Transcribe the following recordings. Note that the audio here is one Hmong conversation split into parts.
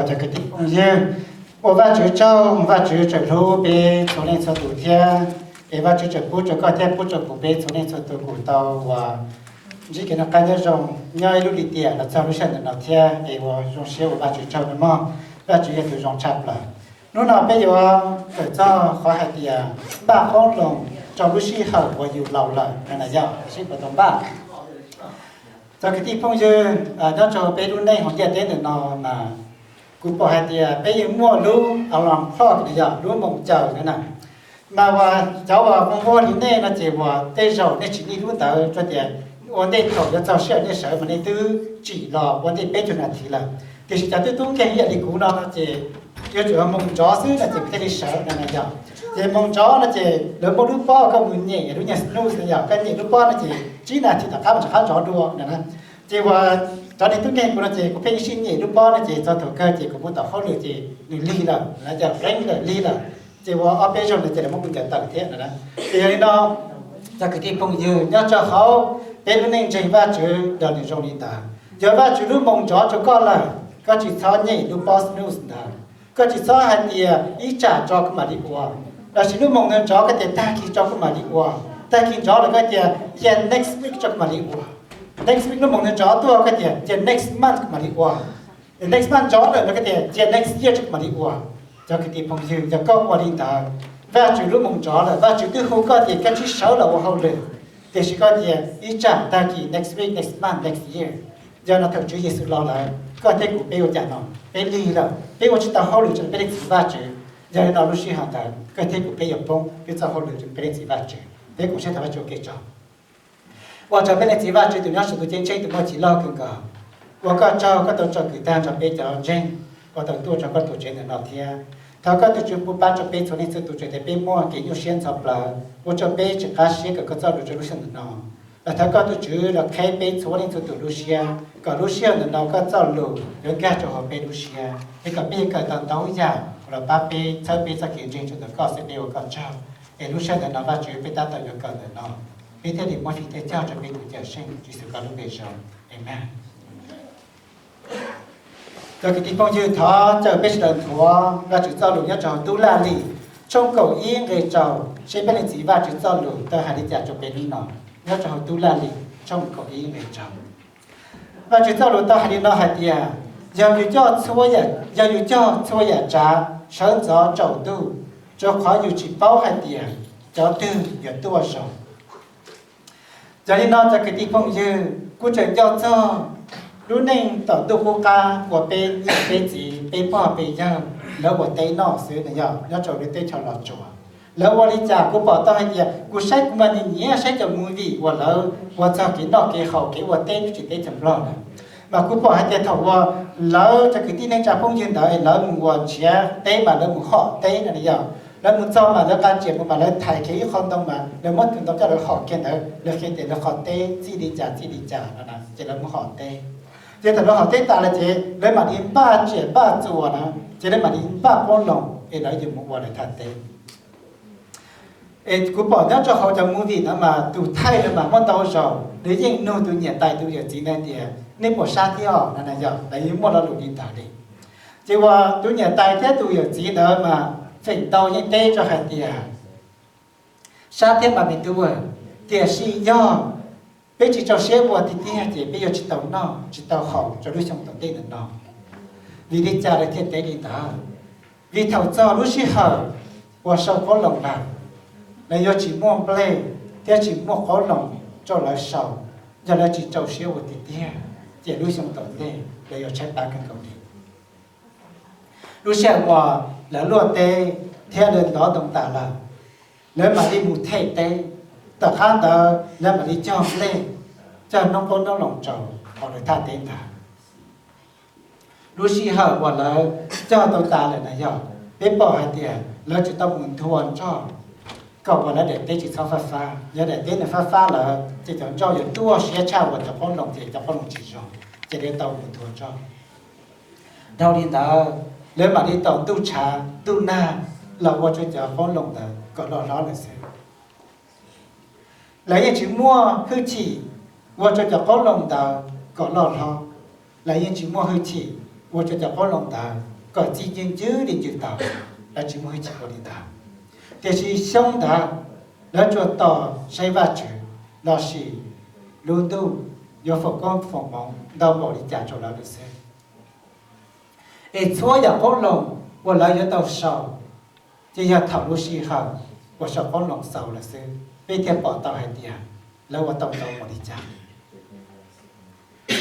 Cov kwv tij phooj ywg, ua Vajtswv tsaug, Vajtswv tseem hlub peb txhua leej txhua tus thiab, es Vajtswv tseem pub rau koj thiab pub rau kuv, peb txhua leej txhua tus kuj tau uas ntsib kev noj qab nyob zoo, nyob ib lub lim tiam los txog lub sij hawm ntawm no thiab, es ua zoo siab ua Vajtswv tsaug nawb mog. Vajtswv yog tus zoo tshaj plaws. Hnub no peb yuav kawm txog qhov hais tias npaj qoob loo rau lub sij hawm uas yus laus lawm no na yog sib puas tau npaj. Cov kwv tij phooj ywg, nyob rau peb lub neej hauv ntiaj teb ntawm no mas kuv pom hais tias peb yeej muaj lub alarm clock na yog lub moos caws na na. Mas uas cov uas muaj nquag li nej no ces uas tej zaum nej tsis nij lub ntawd rau tias ua ntej thaum yuav txog sij hawm nej sawv mas nej twb tsim los ua ntej peb caug nas this lawm. Tiam sis cov twb tub nkeeg ib yam li kuv no no ces yuav tsum moos ntsov xwb no ces kuv thiaj li sawv no na yog. Ces moos ntsov no ces lawv muaj lub pob koj mus nyem lub nyuag snooze no yog koj nyem lub pob no ces tsib nas this tom qab mas rov qab ntsov dua no na. Ces uas cov neeg tub nkeeg kuv no ces kuv pheej sib nyem lub pob no ces txog thaum kawg ces kuv mus tom hauj lwm ces nws lig lawm, lawv cov rev lawm lig lawm. Ces uas ob peb zaug no ces lawv muab kuv ncaws tawm thiab no na. Ces yog li no, cov kwv tij phooj ywg, nyob rau hauv peb lub neej ntseeg Vajtswv los nws zoo li ntawd. Yog Vajtswv lub moos ntsov rau koj lawm, koj tsis txhob nyem lub pob snooze ntawd. Koj tsis txhob hais tias ib tsam tso kuv mam li ua, lossis lub moos ntawd ntsov koj tias tag kis tso kuv mam li ua, tag kis ntsov lawm koj tias cia next week tso kuv mam li ua. Next week lub moos ntawd ntsov tuaj koj tias cia next month kuv mam li ua. Next month ntsov lawm no koj tias cia next year tso kuv mam li ua. Cov kwv tij phooj ywg, yog koj ua li ntawd, Vajtswv lub moos ntsov lawm, Vajtswv twb hu koj tias koj tsis sawv los ua hauj lwm, tiam sis koj tias ib tsam tag kis next week, next month, next year. Yog no thaum Tswv Yexus los lawm koj thiab kuv peb ua cas no? Peb lig lawm, peb ua tsis tau hauj lwm rau peb leej txiv Vajtswv. Yog li no lub sij hawm ntawd koj thiab kuv peb yuav poob peb txoj hauj lwm rau peb leej txiv Vajtswv. Peb koom siab thov Vajtswv ua ke tsaug. Ua rau peb leej txiv Vajtswv tus nyob saum ntuj ceeb tsheej tus muaj ci loj kawg nkaus, ua koj tsaug koj tau tso kwv tag nrho peb cov ntseeg uas tau tuaj rau koj tuam tsev ntawm no thiab. Thov koj tus Tswv pub pab rau peb txhua leej txhua tus txawm tias peb muaj kev nyuaj siab ntxhov plawv ua rau peb tsis qab siab kom koj txoj lus rau lub sij hawm ntawm no. Los thov koj tus Tswv los qheb peb txhua leej txhua tus lub siab kom lub sij hawm ntawm no koj txoj lus yuav nkag rau hauv peb lub siab, es kom peb yuav kawm tau ntau yam uas los pab peb txhawb peb txoj kev ntseeg rau ntawm koj xwb peb ua koj tsaug. Es lub sij hawm ntawm no Vajtswv peb tab tom yuav kawm ntawm no, peb thiaj li muab fij thiab cog rau peb tus Cawmseej Tswv Yexus koj lub npe zoo. Amees. Cov kwv tij phooj ywg, thov caw peb sawv daws nthuav Vajtswv txoj lus nyob rau hauv Tub Laj Lim tshooj kaum ib nqe rau, seb peb leej txiv Vajtswv txoj lus tau hais li cas rau peb hnub no. Nyob rau hauv Tub Laj Lim tshooj kaum ib nqe rau. Vajtswv txoj lus tau hais li no hais tias, yog yus coj txhua yam, yog yus cog txhua yam tsav sawv ntxov tsaus ntuj, rau qhov yus tsis paub hais tias cov twg yuav tuaj zoo. Yog li no cov kwv tij phooj ywg, kuv tseem nco txog lub neej tom ntuj qub qab uas peb niam peb txiv peb pog peb yawg lawv ua teb noj xwb na yog nyob rau lub teb chaws Los Tsuas. Lawv ua li cas kuv pom tau hais tias kuv saib kuv mas nyiam nyiam saib cov movie uas lawv ua txog kev noj kev haus kev ua teb lub tsev teb chaws Nplog lawm. Mas kuv pom hais tias thaum uas lawv cov kwv tij neej tsa phooj ywg ntawd lawv mus ua nrhiav teb mas lawv mus hom teb no na yog, lawv mus txog mas lawv nqa riam mus mas lawv thaiv kiag ib qho ntoo mas lawv muab tus ntoo coj lawv hom kiag ntawd lawv qhia tias lawv qhov teb txij li cas txij li cas no na ces lawv mus hom teb. Ces thaum lawv hom teb tas lawm ces lawv mam li npaj riam npaj txuas na, ces lawv mam li npaj qoob loo es lawv yuav mus ua lawv thaj teb. Es kuv pom nyob rau hauv cov movie no mas tus thaij lawv mas muaj ntau zaus lawv yeej nug tus niam tais tus yawm txiv ntawd tias nej puas sab thiab os no na yog lawv yeej muaj lo lus li ntawd li. Ces uas tus niam tais thiab tus yawm txiv ntawd mas feem ntau yeej teb rau hais tias sab thiab mas me tub, tiam sis yog peb tsis rau siab ua tiag tiag ces peb yuav tsis tau noj tsis tau haus rau lub xyoo tom ntej ntawm no. Vim li cas lawv thiaj teb li ntawd? Vim thaum txog lub sij hawm uas sau qoob loo lawm, lawv yuav tsis muaj nplej thiab tsis muaj qoob loo rau lawv sau. Yog lawv tsis rau siab ua tiag tiag ces lub xyoo tom ntej lawv yuav tshaib plab kawg nkaus li. Lub sij hawm uas lawv luaj teb thiab lawv ntov ntoo tas lawm, lawv mam li mus them teb. Tom qab ntawd lawv mam li cog nplej, cog noob qoob noob loo rau hauv lawv thaj teb ntawd. Lub sij hawm uas lawv cog tau tas lawm na yog peb pom hais tias lawv tseem tau mus nthua nroj kom uas lawv daim teb tsis txhob fab fab. Yog daim teb nws fab fab lawm ces cov nroj yuav tuaj siab tshaj uas cov qoob loo ces cov qoob loo tsis zoo, ces lawv tau mus nthua nroj. Dhau li ntawd, lawv mam li tau ntuj tshav ntuj nag los ua rau cov qoob loo ntawd kom loj hlob lawm xwb. Lawv yeej tsis muaj hwj chim ua rau cov qoob loo ntawd kom loj hlob. Lawv yeej tsis muaj hwj chim ua rau cov qoob loo ntawd kom txij ncw ncw li ncw tau, lawv tsis muaj hwj chim ua li ntawd. Tiam sis xyoo ntawd lawv tsuas tos saib Vajtswv lossis lub ntuj yuav foom koob foom hmoov ntau npaum li cas rau lawv lawm xwb. Es txhua yam qoob loo uas lawv yuav tau sau, ces yog thaum lub sij hawm uas sau qoob loo xaus lawm xwb, peb thiaj pom tau hais tias lawv ua tau ntau npaum li cas.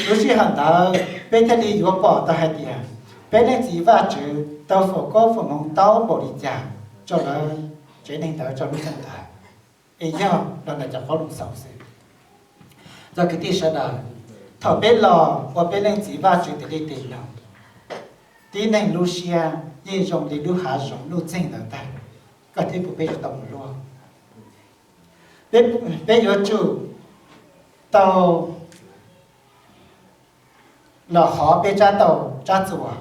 Lub sij hawm ntawd peb thiaj li yuav pom tau hais tias peb Leej Txiv Vajtswv tau foom koob foom hmoov ntau npaum li cas rau lawv tsev neeg ntawd rau lub xyoo ntawd, es yog los ntawm cov qoob loo xaus xwb. Cov kwv tij sawv daws, thaum peb los ua peb Leej Txiv Vajtswv tes li tes noog, tib neeg lub siab yeej zoo li lub hav zoov nuj txeeg ntawd ntag, koj thiab kuv peb tsis tau mus luaj. Peb yuav tsum tau los hov peb tsab taus tsab txuas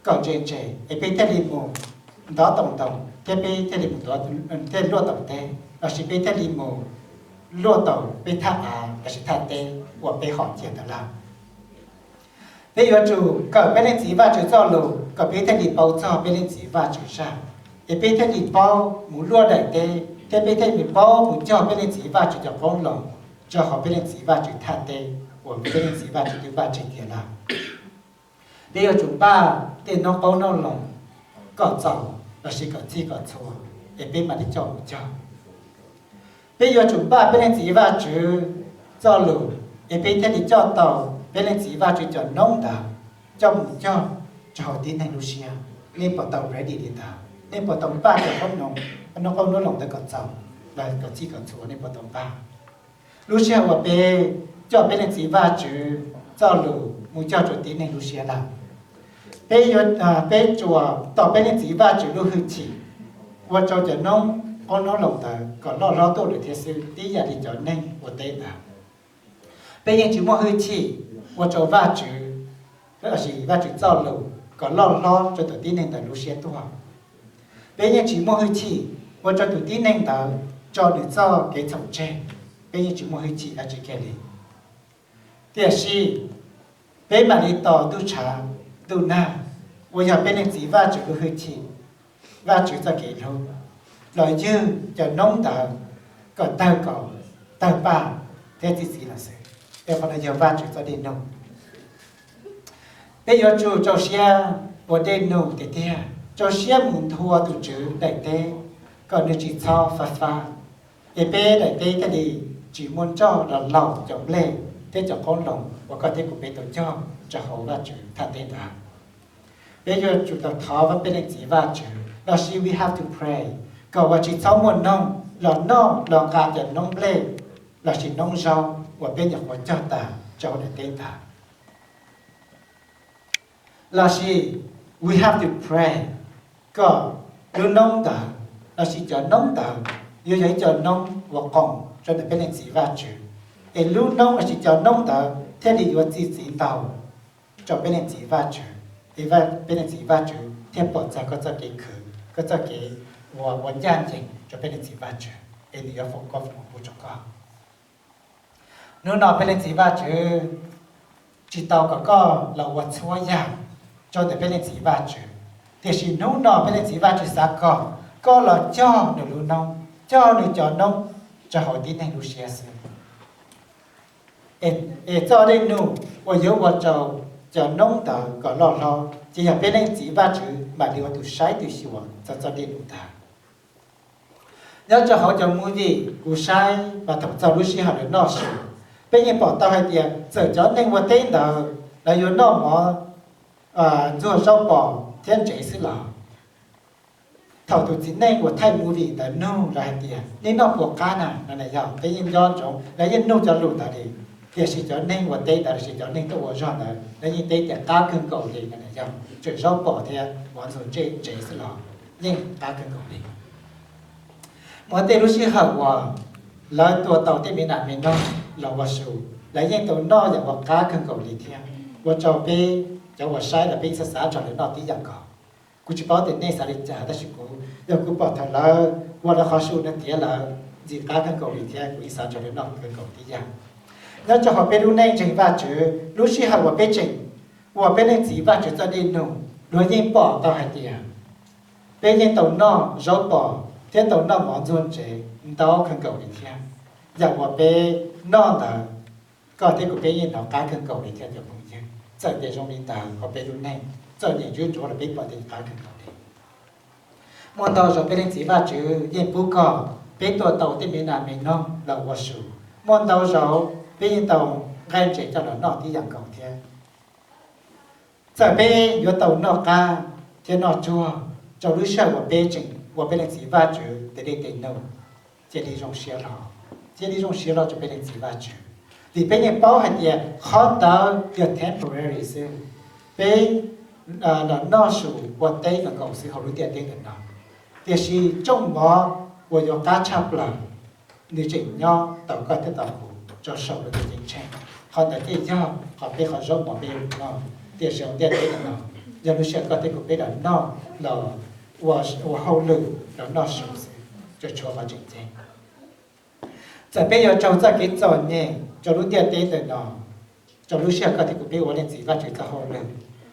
kom ntse ntse es peb thiaj li mus ntov tau ntoo thiab peb thiaj li mus ntov, thiaj luaj tau teb, lossis peb thiaj li mus luaj tau peb thaj av lossis thaj teb uas peb hom cia ntawd lawm. Peb yuav tsum kawm peb Leej Txiv Vajtswv txoj lus kom peb thiaj li paub txog peb Leej Txiv Vajtswv zaj, es peb thiaj li paub mus luaj daim teb thiab peb thiaj li paub mus cog peb Leej Txiv Vajtswv cov qoob loo rau hauv peb Leej Txiv Vajtswv thaj teb uas peb Leej Txiv Vajtswv twb npaj tseg tiag lawm. Peb yuav tsum npaj tej noob qoob noob loo kom txaus lossis kom txhij kom txhua, es peb mam li coj mus cog. Peb yuav tsum npaj peb Leej Txiv Vajtswv txoj lus, es peb thiaj li coj tau peb Leej Txiv Vajtswv cov noob ntawd coj mus cog rau hauv tib neeg lub siab. Nej puas tau ready li ntawd? Nej puas tau npaj cov noob qoob noob loo ntawd kom txaus los kom txhij kom txhua? Nej puas tau npaj? Lub sij hawm uas peb coj peb Leej Txiv Vajtswv txoj lus mus cog rau tib neeg lub siab lawm, peb yuav, peb tsuas tos peb Leej Txiv Vajtswv lub hwj chim ua rau cov noob qoob noob loo ntawd kom loj hlob tuaj lawm thiab xwb, tib yam li cov neeg ua teb ntawd. Peb yeej tsis muaj hwj chim ua rau Vajtswv, Vajtswv txoj lus kom loj hlob rau tus tib neeg ntawd lub siab tuaj. Peb yeej tsis muaj hwj chim ua rau tus tib neeg ntawd tso nws txoj kev txhaum tseg. Peb yeej tsis muaj hwj chim dab tsi kiag li. Tiam sis peb mam li tos ntuj tshav ntuj nag, uas yog peb Leej Txiv Vajtswv lub hwj chim, Vajtswv txoj kev hlub, los ywg cov noob ntawd kom tawg kaus tawg paj thiab txi txiv los xwb. Es qhov no yog Vajtswv txoj dej nug. Peb yuav tsum rau siab ua dej nug tiag tiag, rau siab mus nthua tus Tswv daim teb kom nws tsis txhob fab fab, es peb daim teb thiaj li tsis muaj nroj los laum cov nplej thiab cov qoob loo uas koj thiab kuv peb tau cog rau hauv Vajtswv thaj teb ntawd. Peb yuav tsum tau thov peb Leej Txiv Vajtswv lossis we have to pray kom uas tsis txhob muaj noog los noj los nqa cov noob nplej lossis noob zaub uas peb nyuam qhuav cog tas rau hauv daim teb ntawd. Lossis we have to pray kom lub noob ntawd lossis cov noob ntawd yuav yog ib co noob uas qoom rau ntawm peb Leej Txiv Vajtswv, es lub noob lossis cov noob ntawd thiaj li yuav txi txiv ntau rau peb Leej Txiv Vajtswv, es peb Leej Txiv Vajtswv thiaj pom txog koj txoj kev khwv, koj txoj kev ua ua ncaj ncees rau peb Leej Txiv Vajtswv, es nws yuav foom koob foom hmoov pub rau koj. Hnub no peb Leej Txiv Vajtswv tsis tau kom koj los ua txhua yam rau ntawm peb Leej Txiv Vajtswv, tiam sis hnub no peb Leej Txiv Vajtswv xav kom koj los cog nws lub noob, cog nws cov noob rau hauv tib neeg lub siab xwb. Es txoj dej nug uas yuav ua rau cov noob ntawd kom loj hlob ces yog peb Leej Txiv Vajtswv mam li ua tus saib tus xyuas txog txoj dej nug ntawd. Nyob rau hauv cov movie kuv saib mas thaum txog lub sij hawm lawv noj su, peb yeej pom tau hais tias txawm cov neeg ua teb ntawd lawv yuav noj mov ntxuag zaub pos thiab ntsev xwb los, thaum tus txiv neej uas thaij movie ntawd nug lawv hais tias nej noj puas qab na no na yog peb yeej nco ntsoov lawv yeej nug cov lus ntawd li. Tiam sis cov neeg ua teb ntawd lossis cov neeg tuaj ua zog ntawd lawv yeej teb tias qab kawg nkaus li no na yog, tseem zaub pos thiab mov ntxuag ntsev xwb los yeej qab kawg nkaus li. Muaj tej lub sij hawm uas lawv tua tau tej me nas me noog los ua su, lawv yeej tau noj yam uas qab kawg nkaus li thiab, ua rau peb cov uas saib los peb xav xav nrog lawv noj tib yam nkaus. Kuv tsis paub tias nej xav li cas tab sis kuv, yog kuv pom thaum lawv ua lawv qhov su no tiav lawv ntxim qab kawg nkaus li thiab kuv yeej xav nrog lawv noj kawg nkaus tib yam. Nyob rau hauv peb lub neej ntseeg Vajtswv, lub sij hawm uas peb tseem ua peb Leej Txiv Vajtswv txoj dej nug, luag yeej pom tau hais tias peb yeej tau noj zaub pos thiab tau noj mov ntxuag ntsev ntau kawg nkaus li thiab. Yam uas peb noj ntawd, koj thiab kuv peb yeej hnov qab kawg nkaus li thiab cov phooj ywg. Txawm tias zoo li ntawd hauv peb lub neej, txawm niaj hnub ntsuav los peb pom tias qab kawg nkaus li. Muaj ntau zaus peb Leej Txiv Vajtswv yeej pub kom peb tuaj tau tej me nas me noog los ua su. Muaj ntau zaus peb yeej tau nqaij ntses coj los noj tib yam nkaus thiab. Txawm peb yuav tau noj qab thiab noj tsuag rau lub sij hawm uas peb tseem ua peb Leej Txiv Vajtswv tes dej tes num, cia li zoo siab hlo, cia li zoo siab hlo rau peb Leej Txiv Vajtswv, vim peb yeej paub hais tias qhov ntawd yog temporary xwb. Peb los noj su ua teb nkaus xwb hauv lub ntiaj teb ntawm no, tiam sis tsooj mov uas yuav qab tshaj plaws nws tseem nyob tau koj thiab tau kuv rau saum lub ntiaj teb tsheej. Qhov ntawd thiaj yog qhov peb qhov zaub mov peb yuav noj, tiam sis hauv ntiaj teb ntawm no yog lub sij hawm koj thiab kuv peb los noj los ua hauj lwm los noj su xwb, tsuas tshuav qhov tseem ceeb. Txawm peb yuav raug txoj kev txom nyem rau lub ntiaj teb ntawm no, rau lub sij hawm koj thiab kuv peb ua Leej Txiv Vajtswv txoj hauj lwm,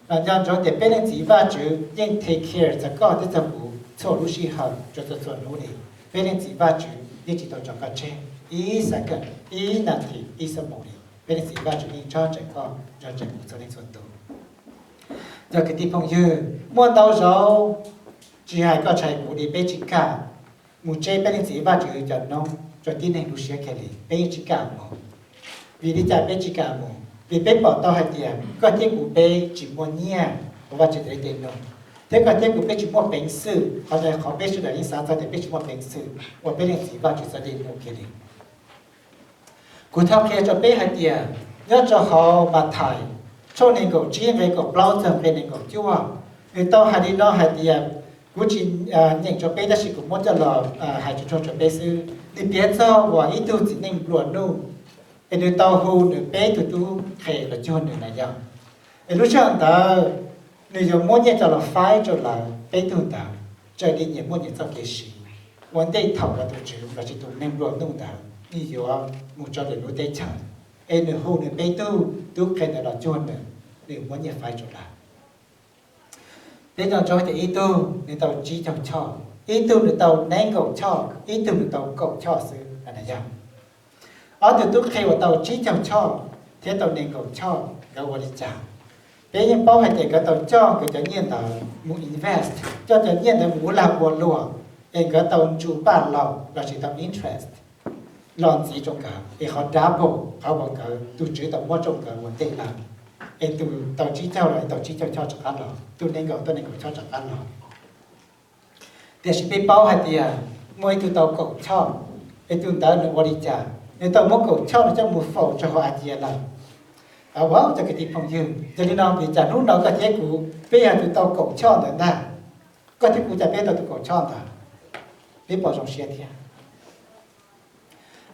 los nco ntsoov tias peb Leej Txiv Vajtswv yeej take care txog koj thiab txog kuv txhua lub sij hawm rau txhua txhua hnub li. Peb Leej Txiv Vajtswv yeej tsis tau tso koj tseg ib second, ib nas this, ib xuab moos li. Peb Leej Txiv Vajtswv yeej nrog nraim koj, nrog nraim kuv txhua leej txhua tus. Cov kwv tij phooj ywg, muaj ntau zaus tsis hais koj tsis hais kuv li peb tsis kam mus tseb peb Leej Txiv Vajtswv cov noob rau tib neeg lub siab kiag li, peb yeej tsis kam mus. Vim li cas peb tsis kam mus? Vim peb pom tau hais tias koj thiab kuv peb tsis muaj nyiaj ua Vajtswv tes dej tes num, thiab koj thiab kuv peb tsis muaj peev xwm. Qhov ntawd qhov peb sawv daws yeej xav txog tias peb tsis muaj peev xwm ua peb Leej Txiv Vajtswv txoj dej num kiag li. Kuv thov qhia rau peb hais tias nyob rau hauv Mathais tshooj nees nkaum tsib nqe kaum plaub txog nqe nees nkaum cuaj, nws tau hais li no hais tias, kuv tsis nyeem rau peb tab sis kuv muab coj los hais tsuag tsuag rau peb xwb. Nws piav txog uas ib tug txiv neej nplua nuj, es nws tau hu nws peb tug tub qhe los cuag nws na yog. Es lub sij hawm ntawd nws yuav muab nyiaj coj los faib rau lawv peb tug ntawd, raws li nyias muaj nyias txoj kev siv. Ua ntej thaum uas tus tswv lossis tus neeg nplua nuj ntawd nws yuav mus rau lwm lub teb chaws, es nws hu nws peb tug tub qhe ntawd los cuag nws, nws muab nyiaj faib rau lawv. Peb nco ntsoov tias ib tug nws tau tsib caug choj, ib tug nws tau nees nkaum choj, ib tug nws tau kaum choj xwb na yog. Ob tug tub qhe uas tau tsib caug choj thiab tau nees nkaum choj nkawd ua li cas? Peb yeej paub hais tias nkawd tau coj nkawd cov nyiaj ntawd mus invest, coj cov nyiaj ntawd mus ua lag ua luam, es nkawd tau ntsws paj laug lossis tau interest los ntxiv rau nkawd, es qhov double qhov uas nkawd tus tswv tau muab rau nkawd ua ntej lawm. Es tus tau tsib caug los tau tsib caug choj rov qab los, tus nees nkaum tau nees nkaum choj rov qab los. Tiam sis peb paub hais tias muaj ib tug tau kaum choj, es tus ntawd nws ua li cas? Nws tau muab kaum choj nws coj mus faus rau hauv a cia lawm. Ua cov kwv tij phooj ywg, yog li no vim cas hnub no koj thiab kuv peb yog tus tau kaum choj ntawd ntag? Koj thiab kuv cas peb tau tus kaum choj ntawd? Peb pom zoo siab thiab.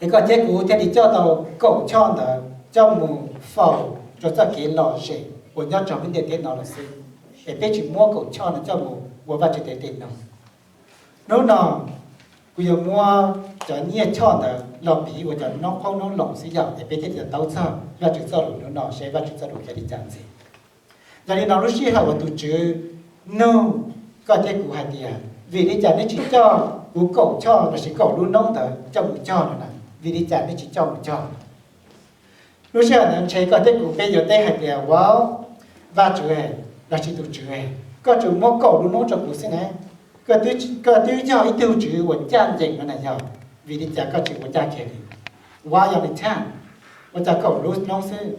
Es koj thiab kuv thiaj li coj tau kaum choj ntawd coj mus faus rau txoj kev lom zem uas nyob rau lub ntiaj teb no lawm xwb. Es peb tsis muab kaum choj no coj mus ua Vajtswv tes dej num. Hnub no kuv yuav muab cov nyiaj choj ntawd los piv ua cov noob qoob noob loo xwb yom, es peb thiaj li tau taub txog Vajtswv txoj lus hnub no seb Vajtswv txoj lus yog li cas ntxiv. Yog li no lub sij hawm uas tus tswv nug koj thiab kuv hais tias, vim li cas neb tsis coj kuv kaum choj lossis kaum lub noob ntawd coj mus cog no na? Vim li cas neb tsis coj mus cog? Lub sij hawm ntawd ntshe koj thiab kuv peb yuav teb hais tias, wow, Vajtswv lossis tus tswv, koj tsuas muab kaum lub noob rau kuv xwb ne. Koj twb yog ib tug tswv uas ncaj ncees no na yog, vim li cas koj tsis ua ncaj kiag li? Why only ten? Ua cas kaum lub noob xwb?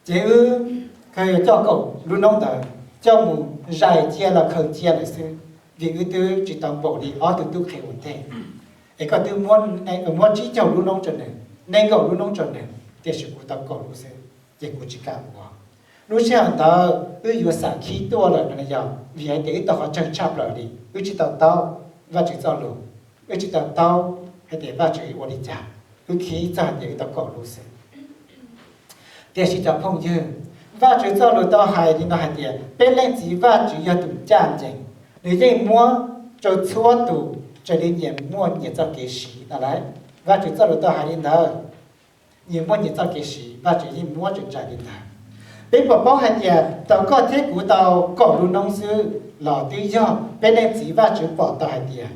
Ces wb khaws coj kaum lub noob ntawd coj mus zais cia los khaws cia lawm xwb, vim wb twb tsis tau npaum li ob tug tub qhe ua ntej. Es koj twb muab tsib caug lub noob rau nws, nees nkaum lub noob rau nws, tiam sis kuv tau kaum lub xwb, ces kuv tsis kam ua. Lub sij hawm ntawd wb yuav xam khib tuaj lawm no yog vim hais tias wb tau qhov tseeb tshaj plaws li, wb tsis tau taub Vajtswv txoj lus, wb tsis tau taub hais tias Vajtswv ua li cas, wb khib txog hais tias wb tau kaum lub xwb. Tiam sis cov phooj ywg, Vajtswv txoj lus tau hais li no hais tias peb Leej Txiv Vajtswv yog tus ncaj ncees, nws yeej muab rau txhua tus raws li nyias muaj nyias txoj kev siv no lauj. Vajtswv txoj lus tau hais li ntawd, nyias muaj nyias txoj kev siv, Vajtswv yeej muab raws nraim li ntawd. Peb puas paub hais tias tau koj thiab kuv tau kaum lub noob xwb los twb yog peb Leej Txiv Vajtswv pom tau hais tias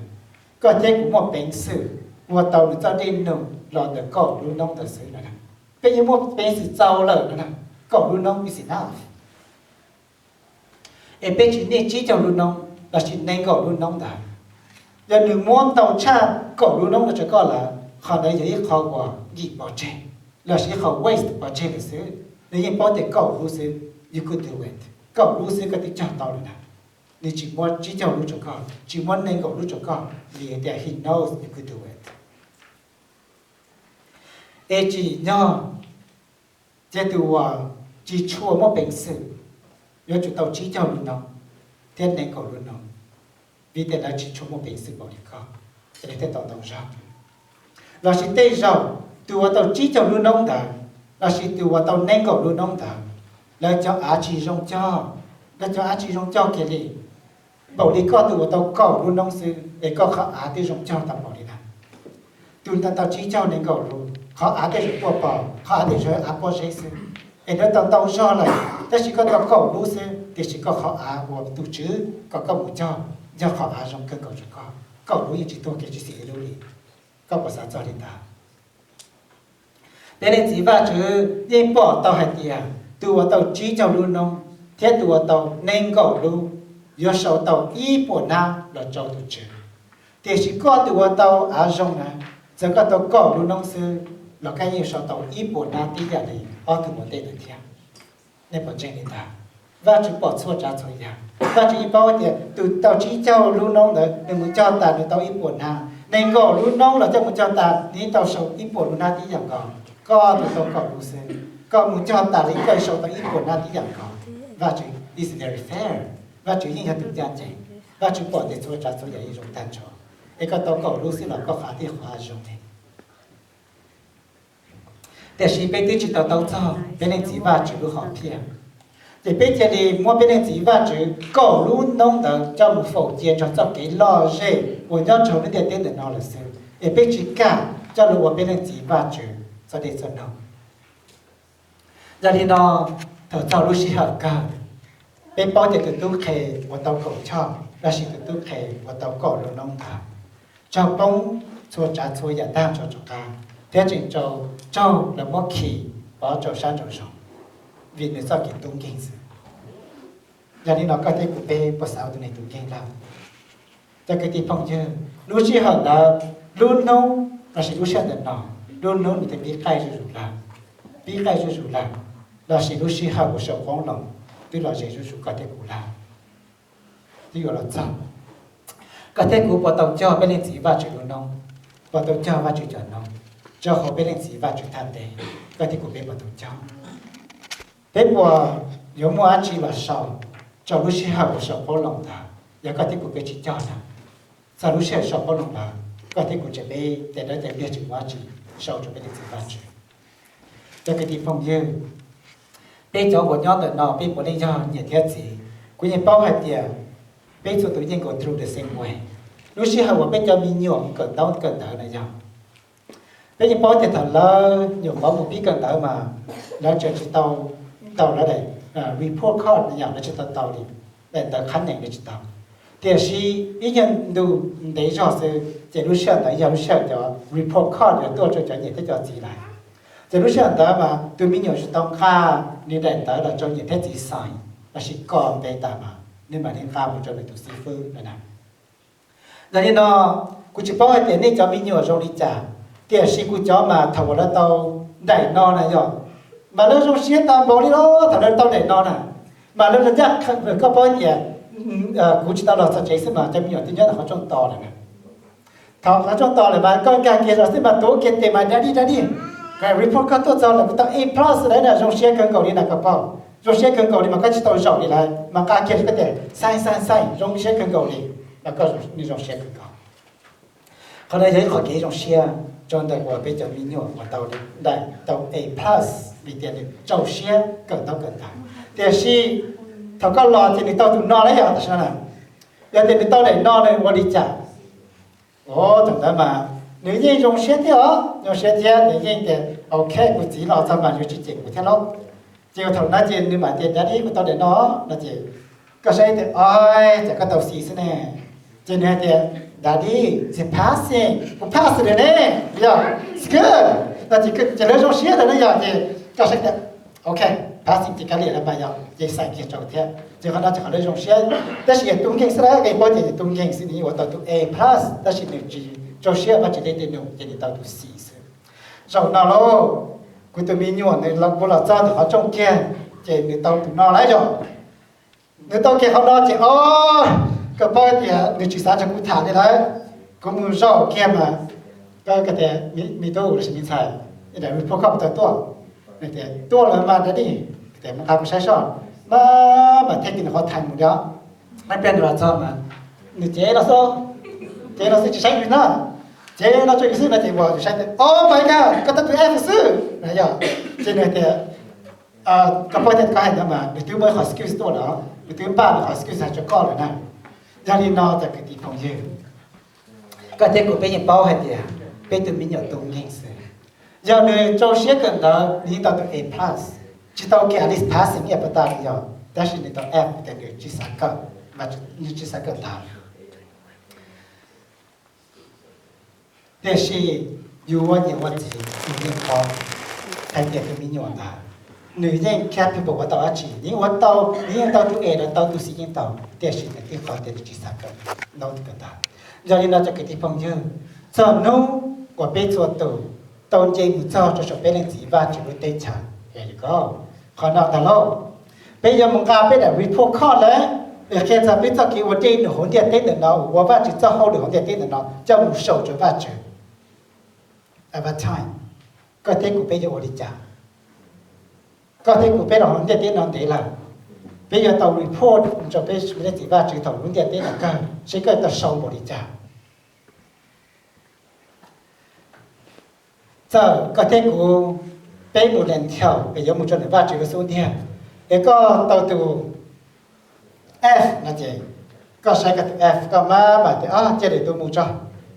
koj thiab kuv muaj peev xwm ua tau nws txoj dej num los ntawm kaum lub noob ntawd xwb no. Peb yeej muaj peev xwm txaus lawm no, kaum lub noob is enough. Es peb tsis niaj tsib caug lub noob lossis nees nkaum lub noob ntawd, yog nws muab ntau tshaj kaum lub noob no rau koj lawm, qhov ntawd yog ib qho uas nkim pov tseg lossis ib qho waste pov tseg lawm xwb. Nws yeej paub tias kaum lub xwb, you could do it, kaum lub xwb koj twb cog tau lawm na. Nws tsis muab tsib caug lub rau koj, tsis muab nees nkaum lub rau koj, vim tias he knows you could do it. Es tsim nyog ces tus uas tsis tshua muaj peev xwm yuav tsum tau tsib caug lub noob thiab nees nkaum lub noob, vim tias lawv tsis tshua muaj peev xwm npaum li koj, es lawv thiaj tau ntau zog. Lossis tej zaum tus uas tau tsib caug lub noob ntawd lossis tus uas tau nees nkaum lub noob ntawd, lawv cov av tsis zoo cog, lawv cov av tsis zoo cog kiag li. Npaum li koj tus uas tau kaum lub noob xwb es koj qhov av twb zoo cog tau npaum li ntawd. Tus ntawd tau tsib caug nees nkaum lub, qhov av tej zaum tuaj pom, qhov av tej zaum av pob zeb xwb, es lawv tau ntau zog lawm, tab sis koj tau kaum lub xwb, tiam sis koj qhov av uas tus tswv kom koj mus cog, yog qhov av zoo kawg nkaus rau koj, kaum lub yeej tsis tuag kiag tsis xim ib lub li. Koj puas xav txog li ntawd? Peb Leej Txiv Vajtswv yeej pom tau hais tias tus uas tau tsib caug lub noob thiab tus uas tau nees nkaum lub yuav sau tau ib puas nab los rau tus tswv. Tiam sis koj tus uas tau av zoo na, txawm koj tau kaum lub noob xwb los koj yeej sau tau ib puas nab tib yam li ob tug ua ntej ntawd thiab. Nej puas ntseeg li ntawd? Vajtswv pom txhua tsav txhua yam. Vajtswv yeej paub tias tus tau tsib caug lub noob ntawd nws mus cog tas nws tau ib puas nab, nees nkaum lub noob los coj mus cog tas nws yeej tau sau ib puas lub nab tib yam nkaus. Koj tus tau kaum lub xwb, koj mus cog tas li koj sau tau ib puas nab tib yam nkaus. Vajtswv is very fair. Vajtswv yeej yog tus ncaj ncees. Vajtswv pom tias txhua tsav txhua yam yeej zoo tag nrho, es koj tau kaum lub xwb los koj qhov twg qhov zoo li. Tiam sis peb twb tsis tau taub txog peb Leej Txiv Vajtswv lub hom phiaj, ces peb cia li muab peb Leej Txiv Vajtswv kaum lub noob ntawd coj mus faus cia nrog txoj kev lom zem uas nyob rau lub ntiaj teb ntawm no lawm xwb, es peb tsis kam coj los ua peb Leej Txiv Vajtswv txoj dej txoj noog. Yog li no, thaum txog lub sij hawm kawg, peb paub tias tus tub qhe uas tau kaum choj lossis tus tub qhe uas tau kaum lub noob ntawd raug poob txhua tsav txhua yam tag nrho rov qab, thiab tseem raug lawv muab khi pov rau sab nraum zoov, vim nws txoj kev tub nkeeg xwb. Yog li no koj thiab kuv peb puas xav ua tus neeg tub nkeeg lawm? Cov kwv tij phooj ywg, lub sij hawm ntawd, lub hnub lossis lub sij hawm ntawm no, lub hnub nws twb pib qaij zuj zus lawm, pib qaij zuj zus lawm, lossis lub sij hawm uas saum qoob loo twb los ze zuj zus koj thiab kuv lawm. Twb yuav los txog, koj thiab kuv puas tau cog peb Leej Txiv Vajtswv lub noob, puas tau cog Vajtswv cov noob rau hauv peb Leej Txiv Vajtswv thaj teb? Koj thiab kuv peb puas tau cog? Peb puas yuav muaj dab tsi los sau rau lub sij hawm uas saum qoob loo ntawd? Yog koj thiab kuv peb tsis cog na, txog lub sij hawm saum qoob loo ntawd koj thiab kuv tseem peb tes dawb tes npliag tsis muaj dab tsi sau rau peb Leej Txiv Vajtswv. Cov kwv tij phooj ywg, peb cov uas nyob ntawm no peb puav leej yog niam thiab txiv. Kuv yeej paub hais tias peb txhua tus yeej go through the same way. Lub sij hawm uas peb cov me nyuam mus kawm ntaub kawm ntawv na yog, peb yeej paub tias thaum lawv nyuam qhuav mus pib kawm ntawv mas lawv tseem tsis tau tau lawv daim report card na yog, lawv tsis tau tau li, daim ntawv qhab nees lawv tsis tau. Tiam sis ib nyuag ntu ntev zog xwb ces lub sij hawm ntawd yog lub sij hawm cov report card yuav tuaj rau cov niam thiab cov txiv lawm. Ces lub sij hawm ntawd mas tus me nyuam tsis tau nqa nws daim ntawv los rau niam thiab txiv sign lossis kos npe tas mas nws mam li nqa mus rau nws tus xib fwb no na. Yog li no, kuv tsis paub hais tias nej cov me nyuam zoo li cas, tiam sis kuv cov mas thaum uas lawv tau daim no na yog, mas lawv zoo siab tag npaum li los thaum lawv tau daim no na. Mas lawv ncaj, koj paub tias kuv tsis tau los txog tsev xwb mas cov me nyuam twb nyob ntawm qhov rooj tos lawm na. Thaum qhov rooj tos lawm mas koj nkag kiag los xwb mas tuav kiag tes mas daddy daddy, report koj tuaj txog lawm kuv tau A plus lawm na, zoo siab kawg nkaus li na koj paub. Zoo siab kawg nkaus li mas koj tsis tau zaum li lawm mas nqa kiag koj tes sign sign sign, zoo siab kawg nkaus li, mas koj zoo siab kawg nkaus. Qhov no yog ib qho kev zoo siab rau ntawm uas peb cov me nyuam uas tau daim tau A plus, vim tias nws rau siab kawm ntaub kawm ntawv. Tiam sis thaum koj los ces nws tau tus no na yog tam sim no na, yog tias nws tau daim no nws ua li cas? Thaum ntawd mas nws yeej zoo siab thiab os, zoo siab thiab nws yeej tias ok, kuv txiv los txog mas yuav tsis cem kuv thiab lauj. Ces thaum no ces nws mam tias, Daddy, kuv tau daim no, no ces koj saib tias, o, ces koj tau C xwb ne. Ces nws hais tias, Daddy, it's passing, kuv pass lawm ne, yog, it's good, no ces lawv zoo siab lawm ne yog. Ces koj saib tias, ok, passing ces kav liam lawm mas yog, ces xais kiag rau thiab. Ces qhov no ces qhov lawv zoo siab, tab sis yog tus nkeeg xwb na, koj paub tias yog tus nkeeg xwb nws yeej ua tau tus A plus, tab sis nws tsis rau siab Vajtswv tej num ces nws tau tus C xwb. Zaum no lauj, kuv tus me nyuam nws los, kuv los txog ntawm qhov rooj kiag, ces nws tau tus no lawm yog. Nws tau kiag qhov no ces, o, koj paub tias nws tsis xav nrog kuv tham li lawm. Kuv mus zaum kiag mas, koj tias, me tub los sis me ntxhais, daim report card puas tau tuaj? Nws tias, Tuaj lawm mas daddy. Tias, Mus nqa kuv saib soj. Mas, mas thiaj kiag nws qhov thaiv mus li. Ib pliag nws los txog mas nws cev no xwb, cev no xwb tsis saib yus na, cev no rau yus xwb no ces uas yus saib tias, O, mas koj tau tus F xwb na yog. Ces nws tias, Koj paub tias koj hais ntawd mas nws twb muaj ib qho excuse tuaj lawm, nws twb npaj nws qhov excuse hais rau koj lawm na. Yog li no cov kwv tij phooj ywg, koj thiab kuv peb yeej paub hais tias peb tus me nyuam tus nkeeg xwb, yog nws rau siab kawm ntawv nws yeej tau tus A plus, tsis tau kiag at least passing ib yam pas tas li yog, tab sis nws tau F tias nws tsis xav kawm, nws tsis xav kawm ntawv. Tiam sis yus ua niam ua txiv yus yeej paub hais tias tus me nyuam ntawd nws yeej capable ua tau dab tsi, nws yeej ua tau, nws yeej tau tus A los tau tus C yeej tau, tiam sis nws twb qhov tias nws tsis xav kawm, ntaub ntawv. Yog li no cov kwv tij phooj ywg, txog hnub uas peb txhua tus tau nce mus txog rau saum peb leej txiv Vajtswv lub teb chaws, qhov no ntag lauj, peb yuav mus nqa peb daim report card lawm, qhia txog peb txoj kev ua dej num hauv ntiaj teb ntawm no, ua Vajtswv txoj hauj lwm hauv ntiaj teb ntawm no coj mus show rau Vajtswv. At that time, koj thiab kuv peb yuav ua li cas? Koj thiab kuv peb los hauv ntiaj teb no ntev lawm, peb yuav tau report rau peb leej txiv Vajtswv thaum lub ntiaj teb no kawg seb koj tau show npaum li cas. Txawm koj thiab kuv peb mus lees thiaum es yuav mus rau ntawm Vajtswv lub xub ntiag, es koj tau tus F no ces koj saib koj tus F koj maj mam tias, Cia lwm tus mus tso.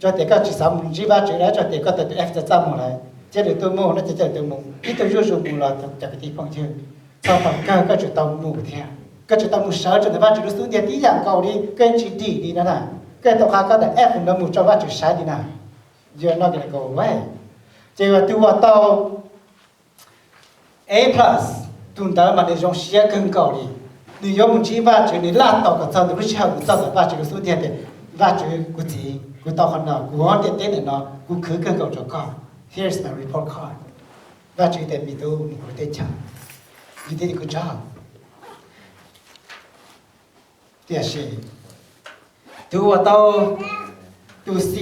Tsuas tias koj tsis xav mus ntsib Vajtswv lawm, tsuas tias koj tau tus F txaj txaj muag lawm, cia lwm tus mus no ces cia lwm tus mus. Ib tug zuj zus mus los cov kwv tij phooj ywg, txog thaum kawg koj tsum tau mus thiab, koj tsum tau mus sawv rau ntawm Vajtswv lub xub ntiag tib yam nkaus li, koj yeej tsis dim li no na. Koj tau nqa koj daim F no mus rau Vajtswv saib li na. You're not gonna go away. Ces tus uas tau A plus, tus ntawd mas nws zoo siab kawg nkaus li. Nws yuav mus ntsib Vajtswv, nws laj tos kom txog nws lub sij hawm mus txog ntawm Vajtswv lub xub ntiag tias, Vajtswv kuv txiv, kuv tau qhov no, kuv hauv ntiaj teb ntawm no kuv khwv kawg nkaus rau koj. Here's my report card. Vajtswv tias, Me tub, mus kuv teb chaws, you did a good job. Tiam sis tus uas tau tus C,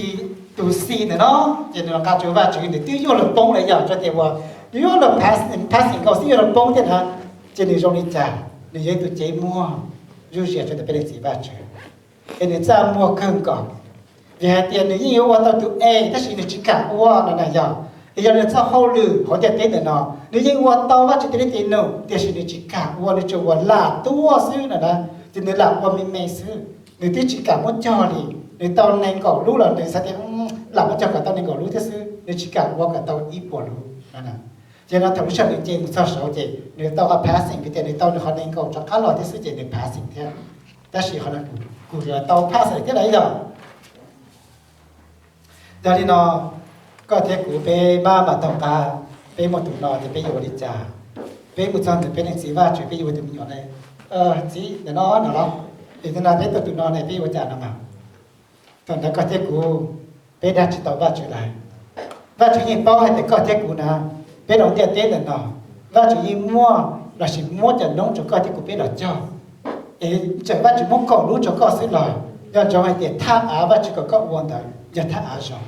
tus C ntawm no, ces nws los nqa rau Vajtswv, nws twb yuav luag poob lawm yog, tsuas tias uas yuav luag pass, passing nkaus xwb yuav luag poob thiab na. Ces nws zoo li cas? Nws yog ib tug cev muag zuj zus rau ntawm peb leej txiv Vajtswv, es nws txaj muag kawg nkaus. Vim hais tias nws yeej yuav ua tau tus A tab sis nws tsis kam ua no na yog. Es yog nws txoj hauj lwm hauv ntiaj teb ntawm no, nws yeej ua tau Vajtswv tej lub cev num tiam sis nws tsis kam ua, nws tsuas ua lam tuaj xwb no na. Ces nws lam ua me me xwb, nws twb tsis kam muab cog li. Nws tau nees nkaum lub los nws xav tias lam muab cog kom tau nees nkaum lub thiab xwb, nws tsis kam ua kom tau ib puas lub no. Ces no thaum lub sij hawm nws nce mus txog saud ces nws tau qhov passing vim tias nws tau nws qhov nees nkaum rov qab los thiab xwb ces nws passing thiab. Tab sis qhov no kuj tau pass lawm thiab lawm yog. Yog li no, koj thiab kuv peb maj mam taug qab, peb muaj tus no ces peb yuav ua li cas? Peb mus txog ntawm peb leej txiv Vajtswv peb yuav ua tus me nyuam ne, txiv, ntawm no no los, es tus no peb tau tus no ne peb yuav ua cas no mas? Thaum ntawd koj thiab kuv, peb dag tsis tau Vajtswv lawm. Vajtswv yeej paub hais tias koj thiab kuv na, peb los ntiaj teb ntawm no, Vajtswv yeej muaj lossis muab cov noob rau koj thiab kuv peb los cog. Es txawm Vajtswv muab kaum lub rau koj xwb los, nco ntsoov hais tias thaj av Vajtswv kom koj ua ntawd yog thaj av zoo.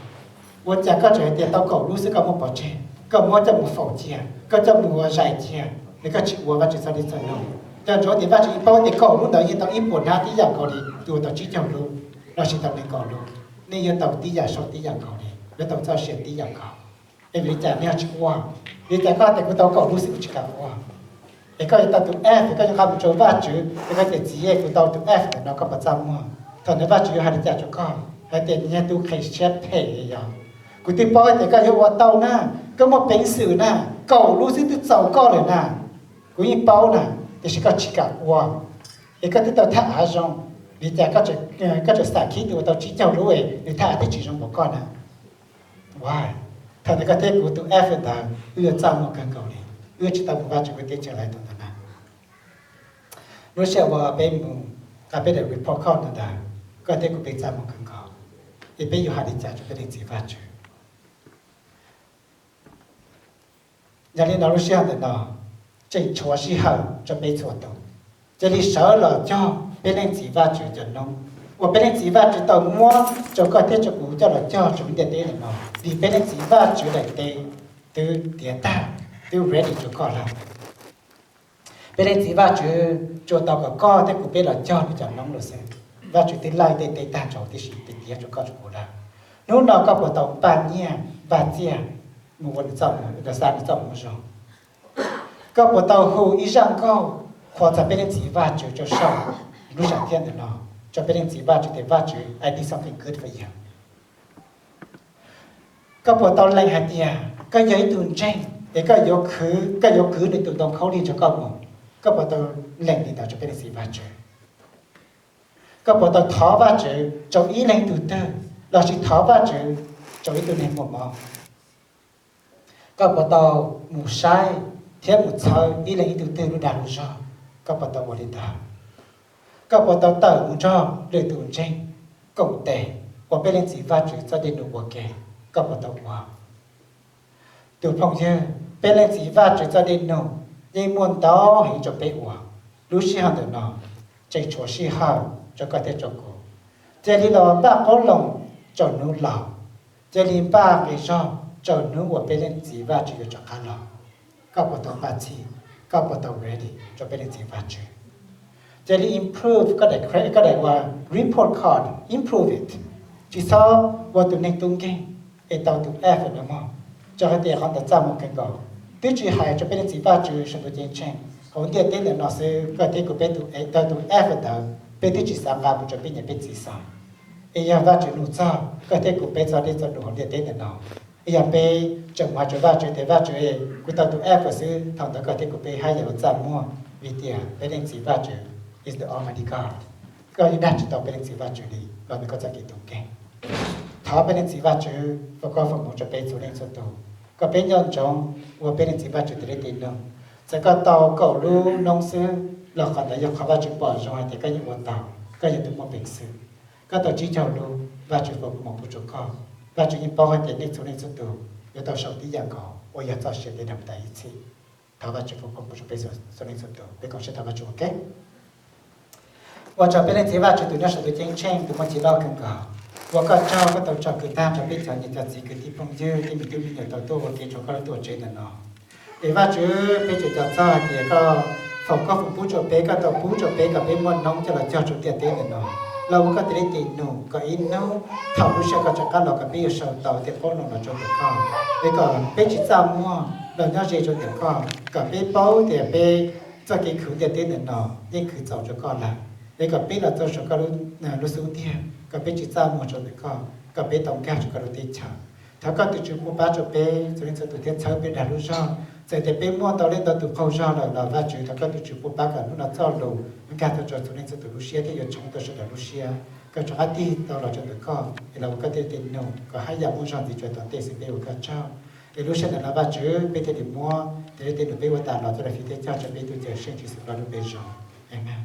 Ua cas koj tseem hais tias tau kaum lub xwb koj muab pov tseg, koj muab coj mus faus cia, koj coj mus ua zais cia, es koj tsis ua Vajtswv txoj li txoj no? Nco ntsoov tias Vajtswv yeej paub tias kaum lub ntawd yeej tau ib puas hnab tib yam nkaus li tus uas tau tsib caug lub lossis tau nees nkaum lub. Nej yuav tau tib yam saub tib yam nkaus li, yuav tau txoj sia tib yam nkaus. Es vim li cas nej ho tsis ua? Vim li cas koj tias kuv tau kaum lub xwb kuv tsis kam ua? Es koj yuav tau tus F, koj yuav nqa mus rau Vajtswv es koj tias, Txiv, kuv tau tus F ntawm no koj puas txaj muag? Thaum ntawd Vajtswv yuav hais li cas rau koj? Hais tias, Niag tub qhe siab phem yog, kuv twb paub tias koj yuav ua tau na, koj muaj peev xwm na, kaum lub xwb twb txaus koj lawm na. Kuv yeej paub na, tiam sis koj tsis kam ua, es koj twb tau thaj av zoo, vim cas koj tseem xav khib tus uas tau tsib caug lub, nws thaj av twb tsis zoo npaum koj na? Thaum ntawd koj thiab kuv tus effort ntawd wb yuav txaj muag kawg nkaus li, wb yuav tsis tau mus Vajtswv lub teb chaws lawm tus ntawd na. Lub sij hawm uas peb mus, peb daim report card ntawd, koj thiab kuv peb txaj muag kawg nkaus, es peb yuav hais li cas rau peb leej txiv Vajtswv? Yog li no lub sij hawm ntawm no tseem tshuav sij hawm rau peb txhua tus, cia li sawv los cog peb leej txiv Vajtswv cov noob uas peb leej txiv Vajtswv tau muab rau koj thiab rau kuv coj los cog rau ntiaj teb ntawm no, vim peb leej txiv Vajtswv daim teb twb tiav tag, twb ready rau koj lawm. Peb leej txiv Vajtswv tsuas tos kom koj thiab kuv peb los cog nws cov noob lawm xwb. Vajtswv twb laij tej teb tag nrho tib si, tiav rau koj rau kuv lawm. Hnub no koj puas tau npaj nyiaj npaj txiaj mus ua nws txoj, xa nws txoj moo zoo? Koj puas tau hu ib zaj nkauj qhuas txog peb leej txiv Vajtswv rau saum lub sam thiaj ntawm no, rau peb leej txiv Vajtswv tias, Vajtswv, I did something good for you? Koj puas tau lees hais tias koj yog ib tug ntseeg es koj yuav khwv, koj yuav kwv nws tus ntoo khaub lig nrog koj mus? Koj puas tau lees li ntawd rau peb leej txiv Vajtswv? Koj puas tau thov Vajtswv rau ib leeg ib tug twg, lossis thov Vajtswv rau ib tug neeg muaj mob? Koj puas tau mus saib thiab mus txhawb ib leeg ib tug twg lub dag lub zog? Koj puas tau ua li ntawd? Koj puas tau tawm mus nrog lwm tus ntseeg koom tes ua peb leej txiv Vajtswv txoj dej num ua ke? Koj puas tau ua? Tus phooj ywg, peb leej txiv Vajtswv txoj dej num yeej muaj ntau heev rau peb ua. Lub sij hawm ntawm no tseem tshuav sij hawm rau koj thiab rau kuv. Cia li los npaj qoob loo rau hnub laus, cia li npaj nqi zog rau hnub uas peb leej txiv Vajtswv yuav rov qab los. Koj puas tau npaj txhij? Koj puas tau ready rau peb leej txiv Vajtswv? Cia li improve koj daim, koj daim ua report card, improve it. Tsis txhob ua tus neeg tub nkeeg es tau tus F no mog, rau hais tias qhov ntawd txaj muag kawg nkaus. Twb tsis hais rau peb leej txiv Vajtswv saum ntuj ceeb tsheej, hauv ntiaj teb ntawm no xwb koj thiab kuv peb tau tus F ntawd, peb twb tsis xav nqa mus rau peb niam peb txiv xav. Es yog Vajtswv nug txog koj thiab kuv peb txoj dej txoj num hauv ntiaj teb ntawm no, es yog peb tseem mus hais rau Vajtswv tias, Vajtswv, kuv tau tus F xwb, thaum ntawd koj thiab kuv peb haj yam los txaj muag, vim tias peb leej txiv Vajtswv is the Almighty God. Koj yeej dag tsis tau peb leej txiv Vajtswv li los ntawm koj txoj kev tus kheej. Thov peb leej txiv Vajtswv foom koob foom hmoov rau peb txhua leej txhua tus, kom peb nco ntsoov ua peb leej txiv Vajtswv tes dej tes num. Txawm koj tau kaum lub noob xwb los qhov ntawd yog qhov Vajtswv pom zoo hais tias koj yeej ua tau, koj yog tus muaj peev xwm. Koj tau tsib caug lub, Vajtswv foom koob hmoov pub rau koj. Vajtswv yeej paub hais tias nej txhua leej txhua tus yuav tau sau tib yam nkaus uas yog txoj sia tej nag tas ib txhis. Thov Vajtswv foom koob hmoov pub rau peb txhua leej txhua tus. Peb koom siab thov Vajtswv ua ke. Ua tsaug peb leej txiv Vajtswv tus nyob saum ntuj ceeb tsheej tus muaj txim loj kawg nkaus, ua koj tsaug koj tau tsom kwm tag nrho peb cov niam cov txiv kwv tij phooj ywg thiab me tub me nyuam tau tuaj ua ke nrog koj lub tuam tsev ntawm no. Es Vajtswv, peb tseem nco txog hais tias koj foom koob foom pub rau peb, koj tau pub rau peb kom peb muaj noob coj los cog rau ntiaj teb ntawm no. Los ua koj tes dej tes num kom ib hnub thaum lub sij hawm koj rov qab los kom peb yuav sau tau tej qoob loo los rau ntawm koj. Es kom peb tsis txaj muag los nyob ze rau ntawm koj, kom peb paub tias peb txoj kev khwv ntiaj teb ntawm no yeej khwv txaus rau koj lawm. Es kom peb los txog saum koj lub xub ntiag kom peb tsis txaj muag rau ntawm koj, kom peb tau nkag rau koj lub teb chaws. Thov koj tus Tswv pub pab rau peb txhua leej txhua tus thiab txhawb peb dag lub zog. Txawm tias peb muaj ntau leej ntau tus qaug zog lawm los Vajtswv, thov koj tus Tswv pub pab kom hnub no txoj lus nkag tau rau txhua leej txhua tus lub siab thiab yuav tshoob tau sawv daws lub siab, kom rov qab tig tau los rau ntawm koj es los ua koj tej tes num kom haj yam muaj zog ntxiv rau tom ntej xwb. Peb ua koj tsaug. Es lub sij hawm ntawm no Vajtswv, peb thiaj li muab tes dej tes num peb ua tas los coj los fiv thiab cog rau peb tus Cawmseej Tswv Yexus Khetos lub npe zoo. Amees.